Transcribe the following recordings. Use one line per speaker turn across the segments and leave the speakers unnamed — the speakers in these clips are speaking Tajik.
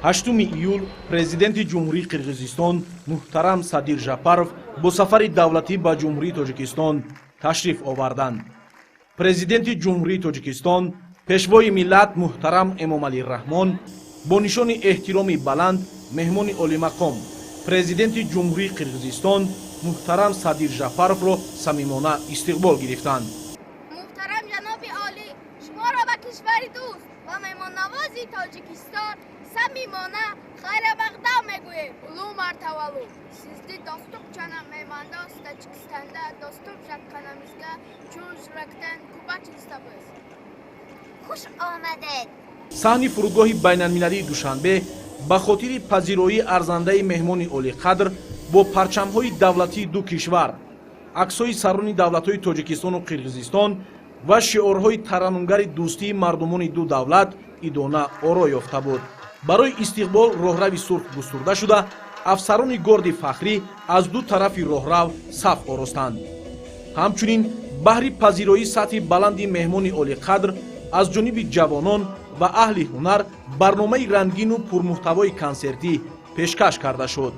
8 июл президенти Ҷумҳурии Қирғизистон муҳтарам Садир Жапаров бо сафари давлатӣ ба Ҷумҳурии Тоҷикистон ташриф оварданд. Президенти Ҷумҳурии Тоҷикистон, Пешвои миллат муҳтарам Эмомалӣ Раҳмон бо нишони эҳтироми баланд меҳмони олимақом, президенти Ҷумҳурии Қирғизистон муҳтарам Садир Жапаровро самимона истиқбол гирифтанд.
Муҳтарам ҷаноби олӣ, шуморо ба кишвари дӯст ва меҳмоннавози Тоҷикистон самимона хайрамақдам мегӯем.
Улуу мартабалуу, сизди достук жана меймандос Тажикстанда доступ жатканыбызга чын жүрөктөн кубанычтабыз.
Хуш омадед!
Саҳни фурудгоҳи байналмилалии Душанбе ба хотири пазироии арзандаи меҳмони олиқадр бо парчамҳои давлатии ду кишвар, аксҳои сарони давлатҳои Тоҷикистону Қирғизистон ва шиорҳои тараннумгари дӯстии мардумони ду давлат идона оро ёфта буд. Барои истиқбол роҳрави сурх густурда шуда, афсарони горди фахрӣ аз ду тарафи роҳрав саф оростанд. Ҳамчунин баҳри пазироии сатҳи баланди меҳмони олиқадр аз ҷониби ҷавонон ва аҳли ҳунар барномаи рангину пурмуҳтавои консертӣ пешкаш карда шуд.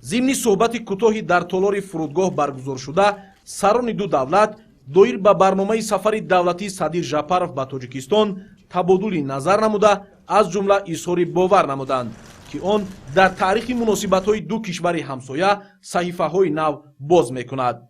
Зимни суҳбати кӯтоҳи дар толори фурудгоҳ баргузоршуда, сарони ду давлат доир ба барномаи сафари давлатии Садир Жапаров ба Тоҷикистон табодули назар намуда, аз ҷумла изҳори бовар намуданд, ки он дар таърихи муносибатҳои ду кишвари ҳамсоя саҳифаҳои нав боз мекунад.